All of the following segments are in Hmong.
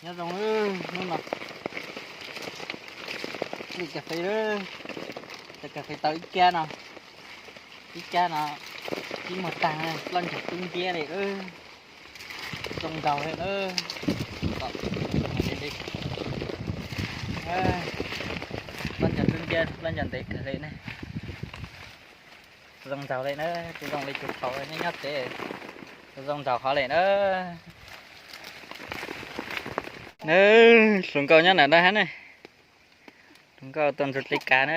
Nyob zoo, hnub no li kas fes, cov kas fes tau ib kab no, ib kab no, ib muag tag, ploj ncaug tub ntiab li, zoo nraug li. Ploj ncaug tub ntiab, ploj ncaug ntev kawg li ne. Zoo nraug li na, tsis zoo li tus thaum nyob nyob tsev, zoo nraug hov li na. Hluas nkauj nyob ntawm no hab ne, hluas nkauj tuaj ntxuag dle kav na.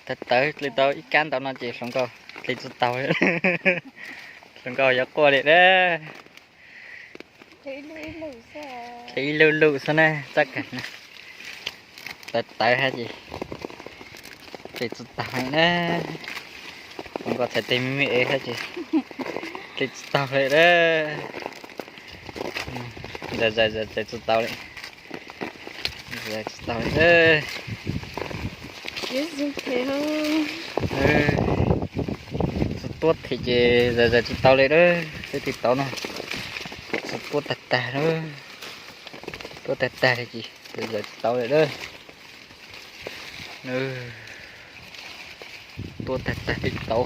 Tawv tawv dle tau ib kab ntau no ces hluas nkauj dle tsis taus li. Hluas nkauj yuav quaj li na. Dle ib lub lub xwb na, txab kas na. Tawv tawv hab ces dle tsis taus li na. Hluas nkauj txhais tes me me es hab ces dle tsis taus li na. Zais zais zais tsis taus li. Zais tsis taus li. Txhua tuab them ces zais zais tsis taus li na. Peb tes tauv no txhua tuab tag tag na. Tuab tag tag li ces zais zais tsis taus li na. Tuab tag tag, tej tauv,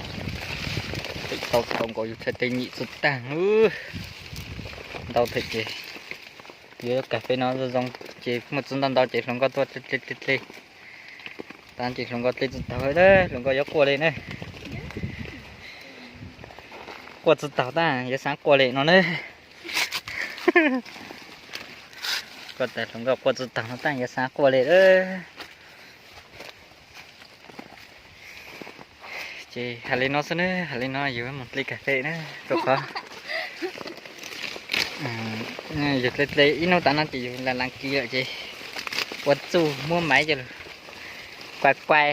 tej tauv tau nkaus yus txhais tes nyem tsis tag. Ntau them ces yuav kas fes no zoo zoo ces muaj txiv ntau ntau ces hluas nkauj tuaj dle dle dle. Tab ces hluas nkauj dle tsis taus li, hluas nkauj yuav quaj li na. Quaj tsis taus tab yuav xav quaj li no na. Kuv tas hluas nkauj quaj tsis taus no tab yuav xav quaj li. Ces hais li no xwb na, hais li no yus mus dle kas fes na, rau qhov yus dle dle ib hnub tas no ces yus lam lam kis lawm ces ua txuj muab maiv coj lug kuai kuai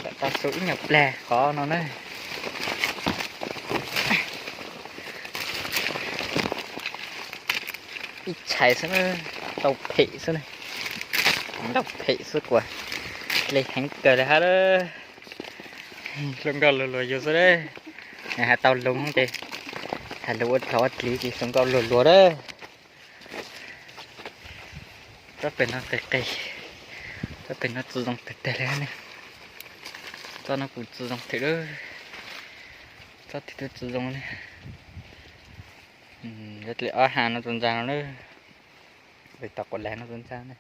kom tau su ib nyuag plag qhov no na. Ib tshais xwb, tau phem xwb na, tau phem xwb kuas dle heev kawg li hab. Hluas nkauj luag luag yus xwb, hais tau lus ces, hais lus ua dlog ua dlig ces hluas nkauj luag luag lawm. Tsob peg no qis qis, tsob peg no tsis zoo tag tag li ne. Tsob no kuj tsis zoo thiab, tsob twg twb tsis zoo li. Yuav dle ob ha no txuas ntsa no na, dle tau quas lag no txuas ntsa na.